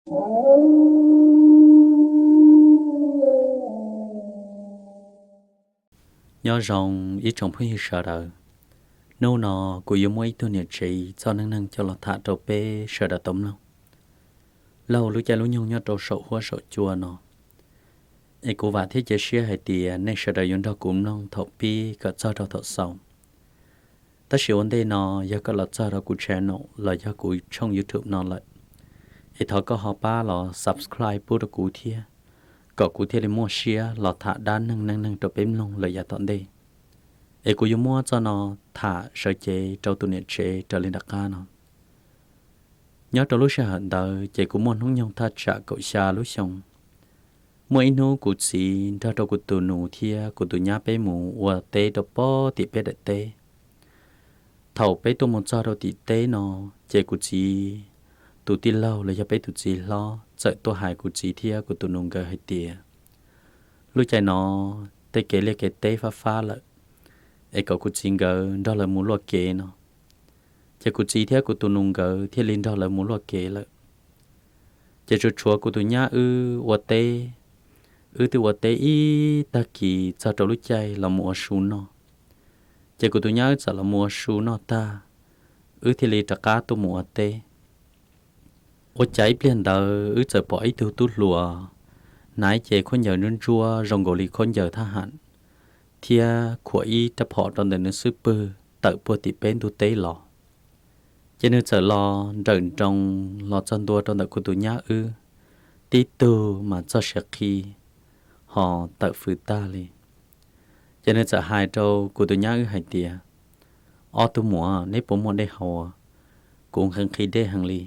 Nyob zoo ib tsoom phooj ywg sawv daws. Hnub no kuv yuav muab ib tug niam tsev txoj neej neeg coj los tham rau peb sawv daws tau mloog. Laug lub caij lub nyoog nyob rau saum huab saum cua no, es kuv vam thiab cia siab hais tias nej sawv daws yuav nrog kuv mloog thaum pib kom txog rau thaum xaus. Tab sis ua ntej no, yog koj los txog rau kuv channel los yog kuv tshooj YouTube no lawm, es thov koj ho pab los subscribe pub rau kuv thiab, kom kuv thiaj li muaj siab los tham dab neeg neej neeg rau peb mloog lawm yav tom ntej. Es kuv yuav muab txoj no tham sawv cev rau tus niam tsev raws li nram qab no. Nyob rau lub sij hawm ntawd ces kuv muaj hnub nyoog thaj tsam kaum xya lub xyoo. Muaj ib hnub kuv txiv nrog rau kuv tus nus thiab kuv tus nyab peb mus ua teb rau pem tim peb daim teb. Thaum peb tuaj mus txog rau tim teb no, ces kuv txiv tus tij laug los yog peb tus txiv hlob txawm tuaj hais kuv txiv thiab kuv tus nus nkawd hais tias, lub caij no tej kev liaj kev teb fab fab lawm, es kom kuv txiv nkawd nrog lawv mus luaj kev no. Ces kuv txiv thiab kuv tus nus nkawd thiaj li nrog lawv mus luaj kev lawm. Ces tsuas tshuav kuv tus nyab wb ua teb. Wb twb ua teb ib tag kis txog rau lub caij los mus ua su noj. Ces kuv tus nyab wb txawm los mus ua su noj tag, wb thiaj li rov qab tuaj mus ua teb. Ua cas ib pliag ntawd wb txawm pom ib tug tub hluas hnav ib ce khaub ncaws ntsuab ntsuab zoo nkaus li khaub ncaws thab ham, thiab khuam ib rab phom rau ntawm nws xub pwg tawm puag tim peb ntug teb los. Ces nws txawm los nrawm nroos los txog ntua rau ntawm kuv tus nyab wb, tib tug mas txoj sia qhi ho tawm fws tag li. Ces nws txawm hais rau kuv tus nyab wb hais tias, ob tug muam, neb puas muaj dej haus? Kuv nqhis nqhis dej heev li.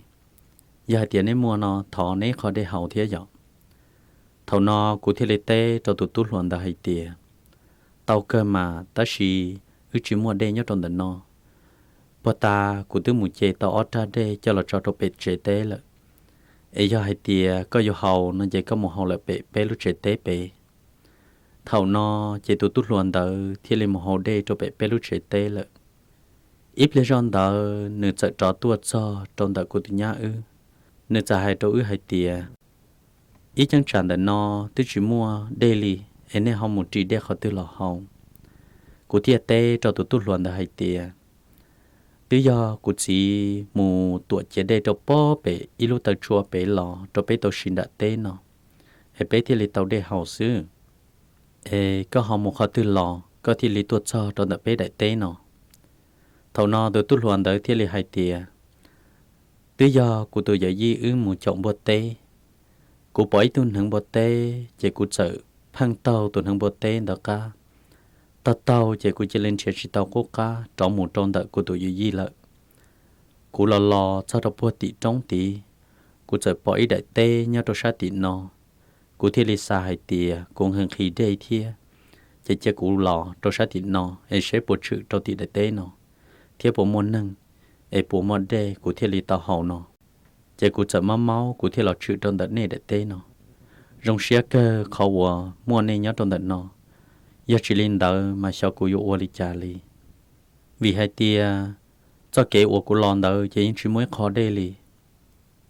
Yog hais tias neb muaj no thov neb ib qho dej haus thiab yom. Thaum no kuv thiaj li teb rau tus tub hluas ntawd hais tias, tau kawg mas, tab sis wb tsis muaj dej nyob rau ntawm no. Puag ta kuv twb mus ce tau ob rab dej coj los tso rau pem tsev teb lawm. Es yog hais tias koj yuav haus no ces koj mus haus lawm pem peb lub tsev teb pem. Thaum no ces tus tub hluas ntawd thiaj li mus haus dej rau pem peb lub tsev teb lawm. Ib pliag zoj ntawd nws txawm rov tuaj txog rau ntawm kuv tus nyab wb. Nws txawm hais rau wb hais tias, ib cheeb tsam ntawm no twb tsis muaj dej li, es nej ho mus ris dej qhov twg los haus? Kuv thiaj teb rau tus tub hluas ntawd hais tias, twb yog kuv txiv mus tuam ciav dej rau pem ib lub taw tsua pem los rau peb tau siv nram teb no, es peb thiaj li tau dej haus xwb. Es koj ho mus qhov twg los koj thiaj li tuaj txog rau ntawm peb daim teb no? Thaum no tus tub hluas ntawd thiaj li hais tias, twb yog kuv tus yawm yij wb mus caum npua teb. Kuv pom ib tug hneev npua teb ces kuv txawm pheej taug tus hneev npua teb ntawd qab. Taug taug ces kuv cia li nrhiav tsis tau qub qab rov mus rau ntawm kuv tus yawm yij lawm. Kuv los los txog rau puag tim roob tid, kuv txawm pom ib daim teb nyob rau sab tim no. Kuv thiaj li xav hais tias kuv nqhis nqhis dej thiab, ces cia kuv los rau sab tim no es seb puas tshwm rau tim daim teb no, thiab puas muaj neeg, es puas muaj dej kuv thiaj li tau haus no. Ces kuv txawm maub maub kuv thiaj los tshwm rau ntawm nej daim teb no. Zoo siab kawg qhov uas muaj nej nyob rau ntawm no, yog tsis li ntawd mas xyov kuv yuav ua li cas li. Vim hais tias txoj kev uas kuv los ntawd ces yeej tsis muaj ib qho dej li.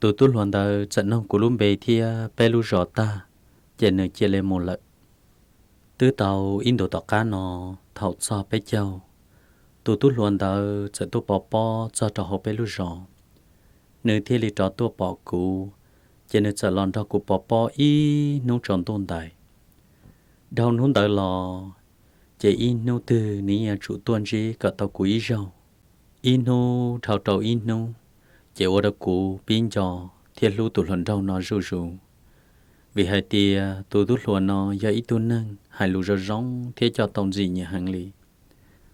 Tus tub hluas ntawd txawm nug kuv lub npe thiab peb lub zos tag, ces nws cia li mus lawm. Twb tau ib ntus tom qab no, thaum txog peb caug, tus tub hluas ntawd txawm tuaj pov pob txog rau hauv peb lub zos. Nws thiaj li rov tuaj pom kuv, ces nws txawm los nrog kuv pov pob ib hnub tsaus ntuj ntais. Dhau hnub ntawd los, ces ib hnub twg nws yeej yuav tsum tuaj ntsib kom tau kuv ib zaug. Ib hnub dhau rau ib hnub, ces ua rau kuv pib nco thiab hlub tus hluas nraug no zuj zus. Vim hais tias tus tub hluas no yog ib tug neeg hais lus zoo zoo thiab coj tau ntxim nyiam heev li.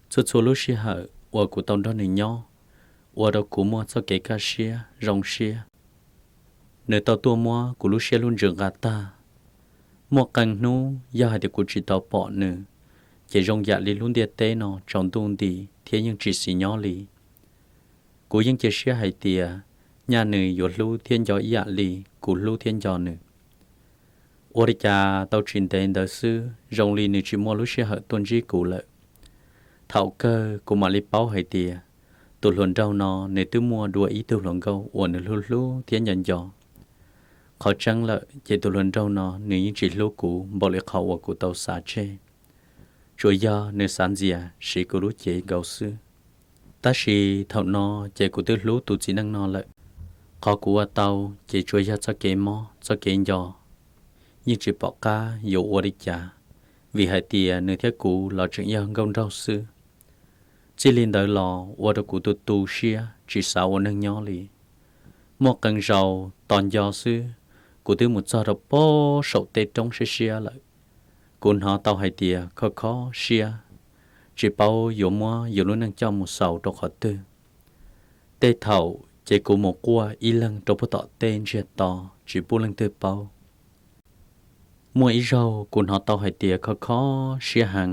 Txhua txhua lub sij hawm uas kuv tau nrog nws nyob, ua rau kuv muaj txoj kev kaj siab zoo siab. Nws tau tuaj muab kuv lub siab lub ntsws nqa tag. Muaj qee hnub yog hais tias kuv tsis tau pom nws, ces zoo yam li lub ntiaj teb no tsaus ntuj nti thiab yeej tsis xis nyob li. Kuv yeej cia siab hais tias nyaj nws yuav hlub thiab nco ib yam li kuv hlub thiab nco nws. Ua li cas tau tsis ntev ntawd xwb zoo li nws tsis muaj lub sij hawm tuaj ntsib kuv lawm. Thaum kawg kuv mam li paub hais tias tus hluas nraug no nws twb muaj dua ib tug hluas nkauj uas nws hlub hlub thiab nco nco. Qhov tseeb lawm ces tus hluas nraug no nws yeej tsis hlub kuv npaum li qhov uas kuv tau xav tseg, tsuas yog nws xav ntxias siv kuv lub cev nkaus xwb. Tab sis thaum no ces kuv twb hlub tus txiv neej no lawm. Qhov kuv ua tau ces tsuas yog txoj kev mob txoj kev nco, yeej tsis pom qab yuav ua li cas, vim hais tias nws thiab kuv los tseem yog nkauj nraug xwb. Txij li ntawd los ua rau kuv tu tu siab tsis xav ua neej nyob li. Muaj qee zaus tos nco xwb, kuv twb mus txog rau pob saum tej roob siab siab lawm. Kuv hnov tau hais tias kho kho siab, tsis paub yuav muab yus lub neej coj mus xaus rau qhov twg. Tej thaum ces kuv mus quaj ib leeg rau puag tom tej ntsiag to, tsis pub leej twg paub. Muaj ib zaug kuv hnov tau hais tias kho kho siab heev,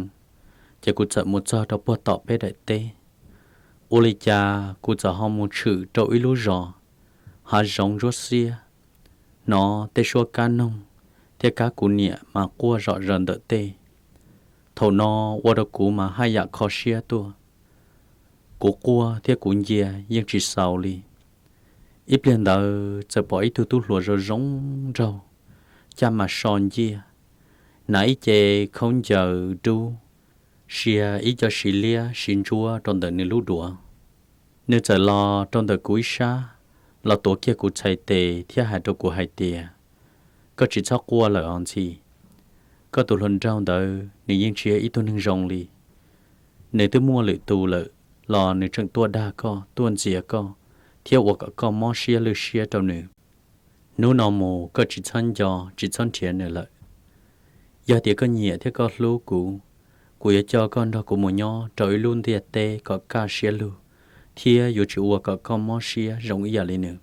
ces kuv txawm mus txog rau puag tom peb daim teb. Ua li cas kuv txawm ho mus tshwm rau ib lub zos, hav zoov ntsuab xiab, hnov tej suab kab noog thiab kab kuv niam mas quaj zom zaws ntawm tej. Thaum no ua rau kuv mas haj yam kho siab tuaj. Kuv quaj thiab kuv ncia yeej tsis xaus li. Ib pliag ntawd txawm pom ib tug tub hluas zoo zoo nraug, caj mas so nciaj, hnav ib ce khaub ncaws dub, sia ib co siv liab siv ntsuab rau ntawm nws lub duav. Nws txawm los rau ntawm kuv ib sab, los tuav kiag kuv txhais tes thiab hais rau kuv hais tias, koj tsis txhob quaj lawm os Ntxhi. Koj tus hluas nraug ntawd nws yeej tsis yog ib tug neeg zoo li. Nws twb muaj lwm tus lawm los nws tseem tuaj dag koj, tuaj ntxias koj, thiab ua kom koj mob siab lwj siab rau nws. Hnub no mus koj tsis txhob nco, tsis txhob nrhiav nws lawm. Yog tias koj nyiam thiab koj hlub kuv, kuv yuav coj koj nrog kuv mus nyob rau ib lub ntiaj teb kom kaj siab lug, thiab yuav tsis ua kom koj mob siab zoo ib yam li nws.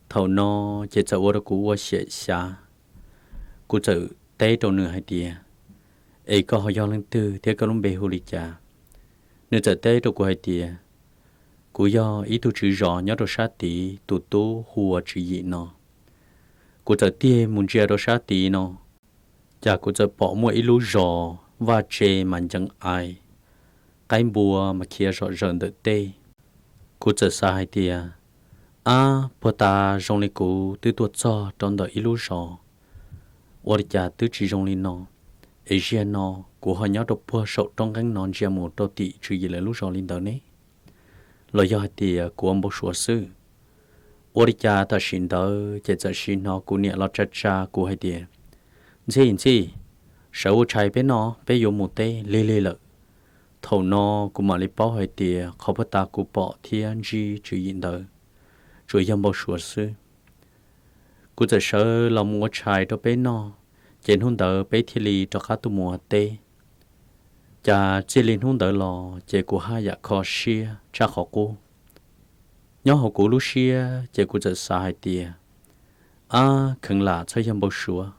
Thaum no ces txawm ua rau kuv ua xyem xyav. Kuv txawm teb rau nws hais tias, es koj ho yog leej twg thiab koj lub npe hu li cas? Nws txawm teb rau kuv hais tias, kuv yog ib tug tswv zos nyob rau sab tid, tus tub hu ua Tswv Yim no. Kuv txawm tig mus ntsia rau sab tid no, cas kuv txawm pom muaj ib lub zos vaj tse mas ncees ais, qaib npua mas khiav zom zaws ntawm tej. Kuv txawm xav hais tias, ab, puag ta zoo li kuv twb tuaj txog rau ntawm ib lub zos, ua li cas twb tsis zoo li no, es ziag no kuv ho nyob rau puag saum roob nqeeb no ntsia mus rau tim Tswv Yim lawv lub zos li ntawd ne? Los yog hais tias kuv ua npau suav xwb? Ua li cas tam sim ntawd ces txawm sim hnov kuv niam los tsa tsa kuv hais tias, Ntxhi, Ntxhi, sawv ua tshais peb noj, peb yuav mus teb lig lig lawm. Thaum no kuv mam li paub hais tias qhov puag ta kuv pom thiab ntsib Tswv Yim ntawd tsuas yog npau suav xwb. Kuv txawm sawv los mus ua tshais rau peb noj, ces hnub ntawd peb thiaj li rov qab tuaj mus ua teb. Cas txij li hnub ntawd los ces kuv haj yam kho siab tshaj qhov qub. Nyob hauv kuv lub siab ces kuv txawm xav hais tias, ab, kheev lam txhob yog npau suav,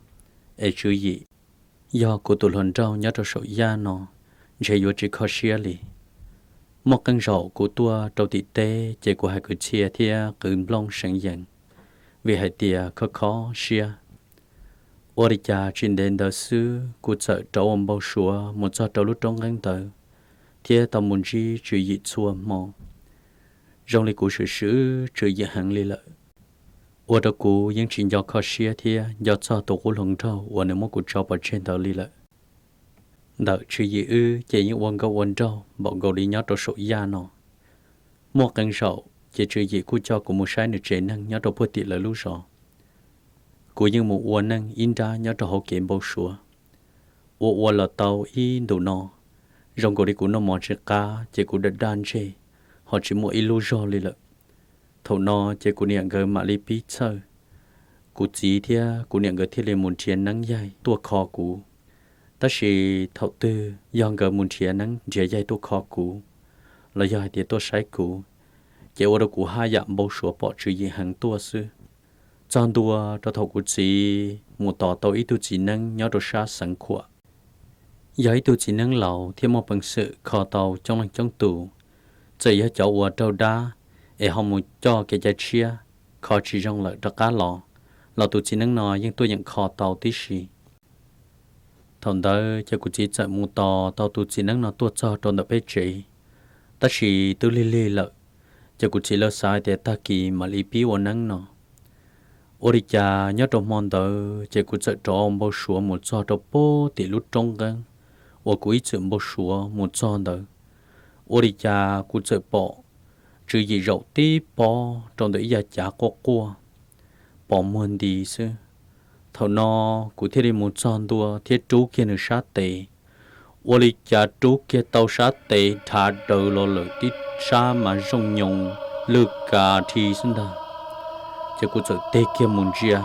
es Tswv Yim yog kuv tus hluas nraug nyob rau saum yaj no, ntshe yuav tsis kho siab li. Muaj qee zaum kuv tuaj rau tim teb ces kuv hais kwv txhiaj thiab qw nplooj seev yees, vim hais tias kho kho siab. Ua li cas tsis ntev ntawd xwb kuv txawm rov ua npau suav mus txog rau lub roob nqeeb ntawd, thiab tau mus ntsib Tswv Yim txhua hmo. Zoo li kuv swm swm Tswv Yim heev li lawm, ua rau kuv yeej tsis nco kho siab thiab nco txog tus qub hluas nraug uas nws muab kuv tso pov tseg ntawd li lawm. Ntawm Tswv Yim wb ces yeej ua nkauj ua nraug npaum nkaus li nyob rau saum yaj no. Muaj qee zaum ces Tswv Yim kuj coj kuv mus saib nws tsev neeg nyob rau puag tim lawv lub zos. Kuv yeej mus ua neej ib nrab nyob rau hauv kev npau suav. Ua ua los tau ib ntus no, zoo nkaus li kuv noj mov tsis qab ces kuv daj daj ntseg, ho tsis muaj ib lub zog li lawm. Thaum no ces kuv niam nkawd mam li pib txhawj. Kuv txiv thiab kuv niam nkawd thiaj li mus nrhiav neeb yaig tuaj kho kuv. Tab sis thaum twg yog nkawd mus nrhiav neeb nrhiav yaig tuaj kho kuv, los yog hais tias tuaj saib kuv, ces ua rau kuv haj yam npau suav pom Tswv Yim heev tuaj xwb. Txog ntua rau thaum kuv txiv mus tos tau ib tug txiv neeb nyob rau sab xeev Khuam, yog ib tug txiv neeb laus thiab muaj peev xwm kho tau coob leej coob tus. Txawm yog cov uas raug dab es ho mus coj kev cai tshiab, kho tsis zoo lawm rov qab los, los tus txiv neeb no yeej tuaj yeem kho tau tib si. Thaum ntawd ces kuv txiv txawm mus tos tau tus txiv neeb no tuaj txog rau ntawm peb tsev, tab sis twb lig lig lawm, ces kuv txiv lawv xav hais tias tag kis mam li pib ua neeb no. Ua li cas nyob rau hmo ntawd ces kuv txawm rov npau suav mus txog rau pem tim lub roob nqeeb uas kuv ib txwm npau suav mus txog ntawd. Ua li cas kuv txawm pom Tswv Yim zaum tib pob rau ntawm ib yav cav quaj quaj, pos muag nti xwb. Thaum no kuv thiaj li mus txog ntua thiab rub kiag nws sab tes. Ua li cas rub kiag tau sab tes, nrhav daws los lawm tib sab mas zoo nyoos lwj kav dhi xwb ntag. Ces kuv txawm tig kiag mus ntsia,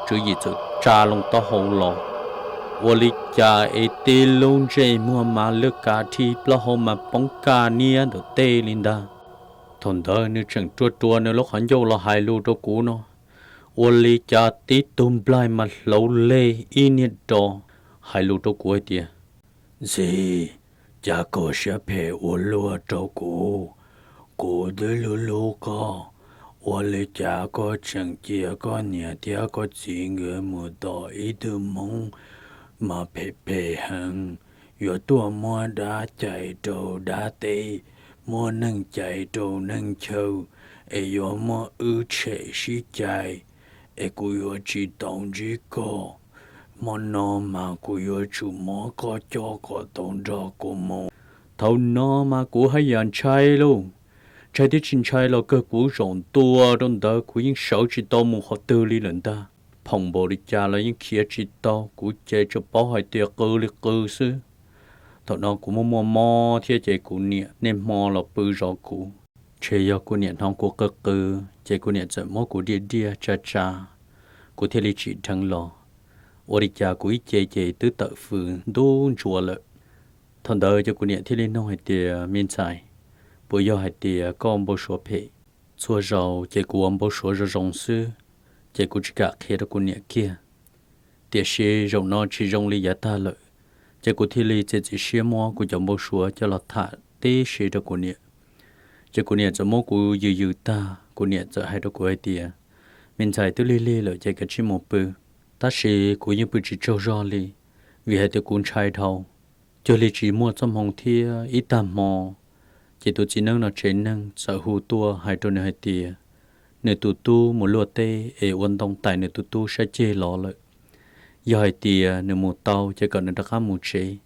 Tswv Yim txawm tsa loo taub hau los. Ua li cas es tib lub ntsej muag mas lwj kav dhi, plaub hau mas poob kaj niab ntawm tej li ntag. Thaum ntawd nws tseem rua rua nws lub qhov ncauj los hais lus rau kuv no, ua li cas tib tug nplaig mas hlauv leg ib niag ros hais lus rau kuv hais tias, Ntxhi, cas koj siab phem ua luaj rau kuv? Kuv twb hlub hlub koj, ua li cas koj tseem cia koj niam thiab koj txiv nkawd mus tom ib tug hmoob mas phem phem heev, yuav tuaj muab dab cais rau dab teb, muab neeg cais rau neeg chaw, es yuav muab wb tshem sib cais, es kuv yuav tsis tau ntsib koj. Hmo no mas kuv yuav tsum muab koj coj kom tau nrog kuv mus. Thaum no mas kuv haj yam ntshai lauj, ntshai thiab tsis ntshai los kawg kuv zaum ntua rau ntawd kuv yeej sawv tsis tau mus qhov twg li lawm ntag. Phoom npaum li cas los yeej khiav tsis tau, kuv ces tsuas paub hais tias qw li qw xwb. Thaum no kuv muaj muaj mob thiab ces kuv niam niaj hmo los pw zov kuv. Ntshe yog kuv niam hnov kuv qw qw, ces kuv niam txawm muab kuv diaj diaj tsa tsa, kuv thiaj li tsim dheev los. Ua li cas kuv ib ce ces twb tawm fws ntub ntsuav lawm. Thaum ntawd ces kuv niam thiaj li nug hais tias, Me ntxhais, puas yog hais tias koj npau suav phem? Txhua zaus ces kuv ua npau suav zoo zoo xwb, ces kuv tsis kam qhia rau kuv niam kiag. Tiam sis zaum no tsis zoo li yav tag lawm, ces kuv thiaj li txiav txim siab muab kuv cov npau suav coj los tham tib si rau kuv niam. Ces kuv niam txawm muab kuv yws yws tag, kuv niam txawm hais rau kuv hais tias, Me ntxhais, twb lig lig lawm ces kav tsij mus pw. Tab sis kuv yeej pw tsis tsaug zog li, vim hais tias kuv ntshai dhau. Cuag li tsis muaj txoj hmoo thiab ib tag hmo, ces tus txiv neeb no tsev neeg txawm hu tuaj hais rau nws hais tias, nws tus tub mus luaj teb es ua ntoo tais nws tus tub sab ceg los lawm. Yog hais tias nws mus tau ces kom nws rov qab mus tsev,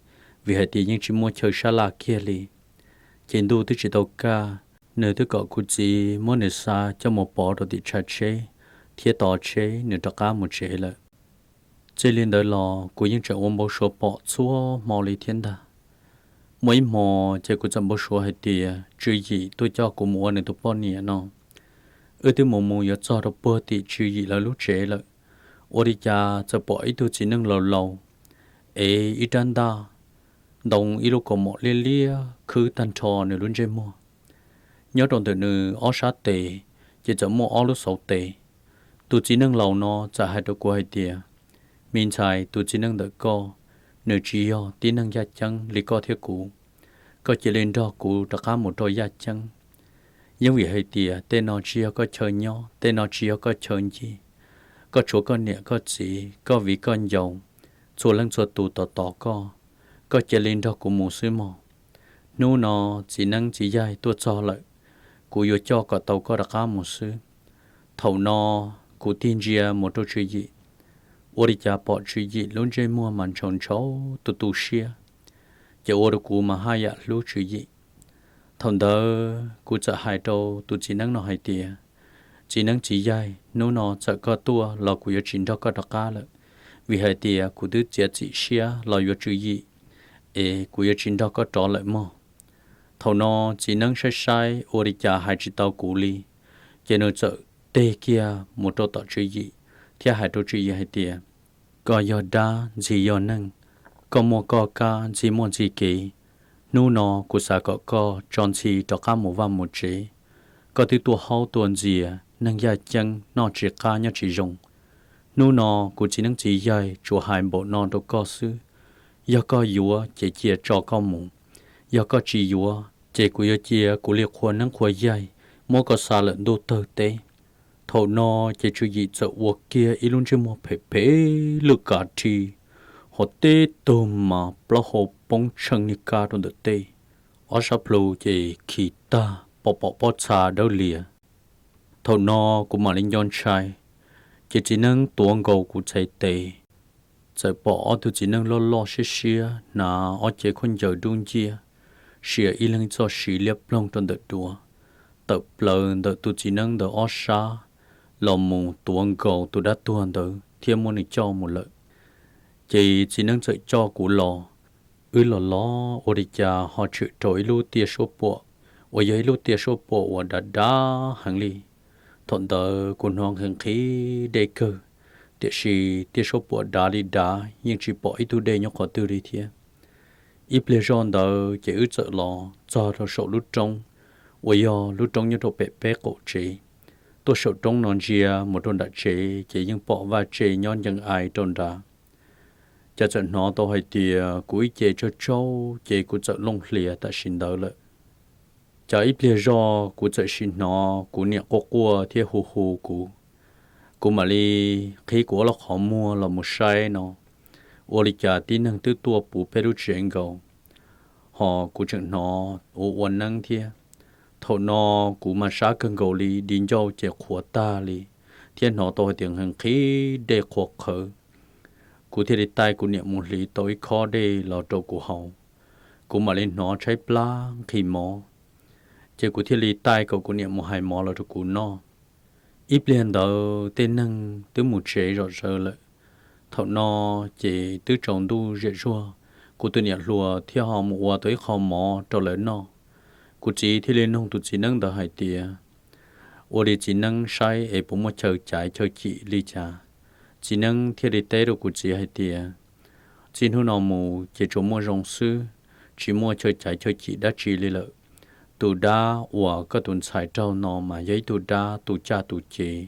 vim hais tias yeej tsis muaj chaw sab laj kiag li. Ces ntuj twb tsis tau kaj, nws twb kom kuv txiv muab nws xa coj mus pov rau tim tshav tsheb thiab tos tsheb nws rov qab mus tsev lawm. Txij li ntawd los kuv yeej tseem ua npau suav pom txhua hmo li thiab ntag. Muaj ib hmo ces kuv txawm npau suav hais tias Tswv Yim tuaj coj kuv mus ua nws tus poj niam no. Wb twb mus mus yuav txog rau puag tim Tswv Yim lawv lub tsev lawm, ua li cas txawm pom ib tug txiv neej laus laus, ev ib rab ntaj, ntoo ib lub kaus mom liab liab khwb tag nrho nws lub ntsej muag. Nyob rau ntawm nws ob sab tes, ces txawm muaj ob lub xauv tes. Tus txiv neej laus no txawm hais rau kuv hais tias, Me ntxhais, tus txiv neej ntawm koj, nws tsis yog tib neeg yaj ceeb li koj thiab kuv. Koj cia li nrog kuv rov qab mus rau yaj ceeb. Yeej vim hais tias tej no tsis yog koj chaw nyob, tej no tsis yog koj chaw ncig. Koj tshuav koj niam koj txiv, koj viv koj ncaus, txhua leej txhua tus tos tos koj. Koj cia li nrog kuv mus xwb mog. Hnub no txiv neeb txiv yaig tuaj txog lawm, kuv yuav coj kom tau koj rov qab mus xwb. Thaum no kuv tig ntsia mus rau Tswv Yim, ua li cas pom Tswv Yim lub ntsej muag mas ntshaus ntshaus tu tu siab, ces ua rau kuv mas haj yam hlub Tswv Yim. Thaum ntawd kuv txawm hais rau tus txiv neeb no hais tias, Txiv neeb txiv yaig, hnub no txawm koj tuaj los kuv yuav tsis nrog koj rov qab lawm, vim hais tias kuv twb txiav txim siab los yuav Tswv Yim, es kuv yuav tsis nrog koj rov lawm mog. Thaum no txiv neeb saib saib ua li cas hais tsis tau kuv li, ces nws txawm tig kiag mus rau tom Tswv Yim thiab hais rau Tswv Yim hais tias, Koj yog dab, ntxhi yog neeg, koj muaj koj kab, ntxhi muaj ntxhi kev. Hnub no kuv xav kom koj tso ntxhi rov qab mus vaj mus tsev. Koj twb tuaj haub tuaj ntxias, neeg yaj ceeb noj tsis qab nyob tsis zoo. Hnub no kuv txiv neeb txiv yaig tsuas hais npaum no rau koj xwb. Yog koj yuav ces cia tso koj mus, yog koj tsis yuav ces kuv yuav cia kuv li qhua neeb qhua yaig muab koj xa lawm ntuj tawg teb. Thaum no ces Tswv Yim txawm ua kiag ib lub ntsej muag phem phem lwj kav dhi, ho tib tug mas plaub hau poob tsheej niag kab rau ntawm tej, ob sab plhu ces khi tag pom pom pob txha dawb lias. Thaum no kuv mam li nco ntshai, Ces txiv neeb tuav nkaus kuv txhais tes, txawm pom ob tug txiv neej loj loj siab siab hnav ob cev khaub ncaws dub nciab, sia ib leeg txoj siv liab ploog rau ntawm duav, tawm plaws ntawm tus txiv neeb ntawd ob sab los mus tuav nkaus tus dab tuag ntawd thiab muab nws coj mus lawm. Ces txiv neeb txawm coj kuv los, wb los los ua li cas ho tshwm rau ib lub tiaj suab puam, uas yog ib lub tiaj suab puam uas dav dav heev li. Thaum ntawd kuv hnov nqhis nqhis dej kawg, tiam sis tiaj suab puam dav li dav yeej tsis pom ib tug dej nyob qhov twg li thiab. Ib pliag zoj ntawd ces wb txawm los txog rau saum lub roob uas yog lub roob nyob rau pem peb qaum tsev. Tuaj saum roob no ntsia mus rau nram tsev ces yeej pom vaj tse nyob ncees ai rau nrad. Cas txawm hnov tau hais tias kuv ib ce tsaug tsaug ces kuv txawm looj hlias tam sim ntawd lawm. Cas ib pliag zoj kuv txawm sim hnov kuv niam quaj quaj thiab hu hu kuv. Kuv mam li qhib kuv ob lub qhov muag los mus saib no, ua li cas tib neeg twb tuaj puv peb lub tsev nkaus, ho kuv tseem hnov ua ua neeb thiab. Thaum no kuv mas sab kawg nkaus li, di ncauj ces qhuav tag li, thiab hnov tau hais tias nqhis nqhis dej qhuav qhawv. Kuv thiaj li taij kuv niam mus hliv tau ib khob dej los rau kuv haus. Kuv mam li hnov tshaib plab nqhis mov, ces kuv thiaj li taij kom kuv niam mus hais mov los rau kuv noj. Ib pliag ntawd tej neeg twb mus tsev zom zaws lawm. Thaum no ces twb tsaus ntuj ziam zuag, kuv tus niam hluas thiaj ho mus ua tau ib qho mov rau lawv noj. Kuv txiv thiaj li nug tus txiv neeb ntawd hais tias, ua li txiv neeb saib es puas muaj chaw caiv chaw chim li cas? Txiv neeb thiaj li teb rau kuv txiv hais tias, txij hnub no mus ces tsuas muaj zoo xwb, tsis muaj chaw caiv chaw chim dab tsi li lawm. Tus dab uas koj tus ntxhais raug no mas yog ib tug dab tu caj tu ces,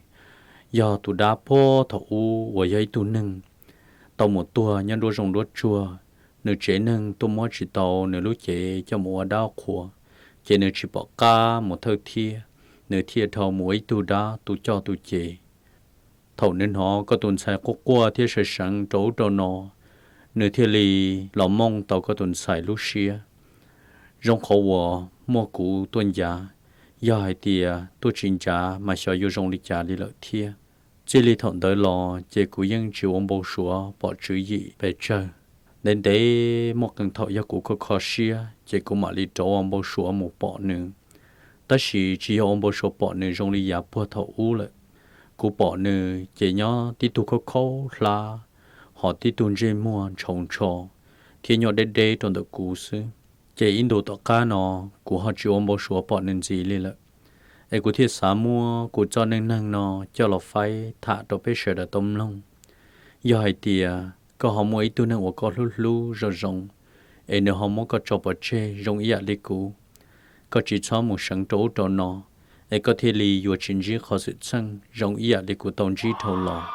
yog tus dab puag thaum ub uas yog ib tug neeg tau mus tuag nyob nruab zoov nruab tsuag, nws tsev neeg tuaj muab tsis tau nws lub cev coj mus ua dab qhuas, ces nws tsis pom qab mus thawj thiab, nws thiaj dhau mus ua ib tug dab tu coj tu ces. Thaum nws hnov koj tus ntxhais quaj quaj thiab sawv seev rau ub rau no, nws thiaj li los mooj tau koj tus ntxhais lub siab. Zoo qhov uas muaj kuv tuaj ncav, yog hais tias tuaj tsis ncav mas xyov yuav zoo li cas li lawm thiab. Txij li thaum ntawd los ces kuv yeej tsis ua npau suav pom tswv yim pes tsawg. Ntev ntev muaj qee thaum yog kuv kho kho siab ces kuv mam li rov ua npau suav mus pom nws. Tab sis tsis yog ua npau suav pom nws zoo li yav puag thaum ub lawm. Kuv pom nws ces nyob tib tug khaub khaub hlab, ho tib tug ntsej muag ntshau ntsho thiab nyob deb deb rau ntawm kuv xwb. Ces ib ntu tom qab no kuv ho tsis ua npau suav pom nws ntxiv li lawm, es kuv thiaj xav muab kuv txoj neej neeg no coj los faib tham rau peb sawv daws tau mloog. Yog hais tias koj ho muaj ib tug neeg uas koj hlub hlub zoo zoo, es nws ho muab koj tso pov tseg zoo ib yam li kuv, koj tsis txhob mus seev rau ub rau no, es koj thiaj li yuav tsis ntsib qhov xwm txheej zoo ib yam li kuv tau ntsib dhau los.